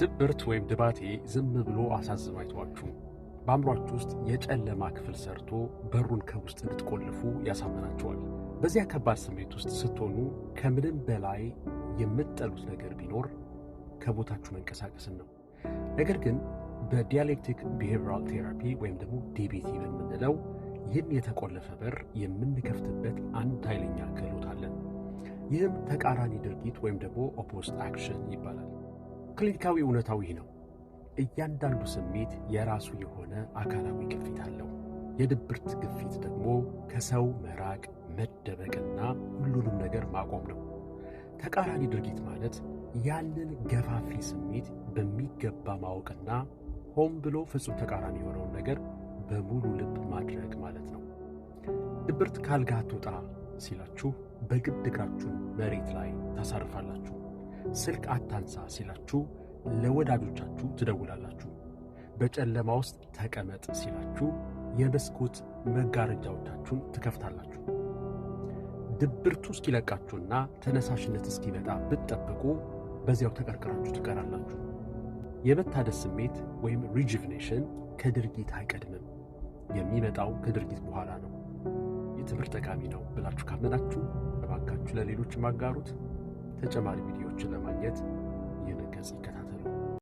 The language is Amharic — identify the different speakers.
Speaker 1: ድብርት ወይም ድባቴ ዝም ብሎ አሳዝኖ አይተዋችሁም። በአእምሯችሁ ውስጥ የጨለማ ክፍል ሰርቶ በሩን ከውስጥ እንድትቆልፉ ያሳምናችኋል። በዚያ ከባድ ስሜት ውስጥ ስትሆኑ ከምንም በላይ የምትጠሉት ነገር ቢኖር ከቦታችሁ መንቀሳቀስን ነው። ነገር ግን በ dialectic behavioral therapy ወይም ደግሞ DBT በምንለው ይህን የተቆለፈ በር የምንከፍትበት አንድ ኃይለኛ ክህሎት አለን። ይህም ተቃራኒ ድርጊት ወይም ደግሞ opposite action ይባላል። ክሊኒካዊ እውነታው ይህ ነው። እያንዳንዱ ስሜት የራሱ የሆነ አካላዊ ግፊት አለው። የድብርት ግፊት ደግሞ ከሰው መራቅ፣ መደበቅና ሁሉንም ነገር ማቆም ነው። ተቃራኒ ድርጊት ማለት ያንን ገፋፊ ስሜት በሚገባ ማወቅና ሆን ብሎ ፍጹም ተቃራኒ የሆነውን ነገር በሙሉ ልብ ማድረግ ማለት ነው። ድብርት ካልጋ አትውጣ ሲላችሁ በግድ እግራችሁን መሬት ላይ ታሳርፋላችሁ። ስልክ አታንሳ ሲላችሁ ለወዳጆቻችሁ ትደውላላችሁ። በጨለማ ውስጥ ተቀመጥ ሲላችሁ የመስኮት መጋረጃዎቻችሁን ትከፍታላችሁ። ድብርቱ እስኪለቃችሁና ተነሳሽነት እስኪመጣ ብትጠብቁ በዚያው ተቀርቅራችሁ ትቀራላችሁ። የመታደስ ስሜት ወይም rejuvenation ከድርጊት አይቀድምም። የሚመጣው ከድርጊት በኋላ ነው። ይህ ትምህርት ጠቃሚ ነው ብላችሁ ካመናችሁ እባካችሁ ለሌሎች አጋሩት። ተጨማሪ ቪዲዮዎችን ለማግኘት ይህንን ገጽ ይከታተሉ።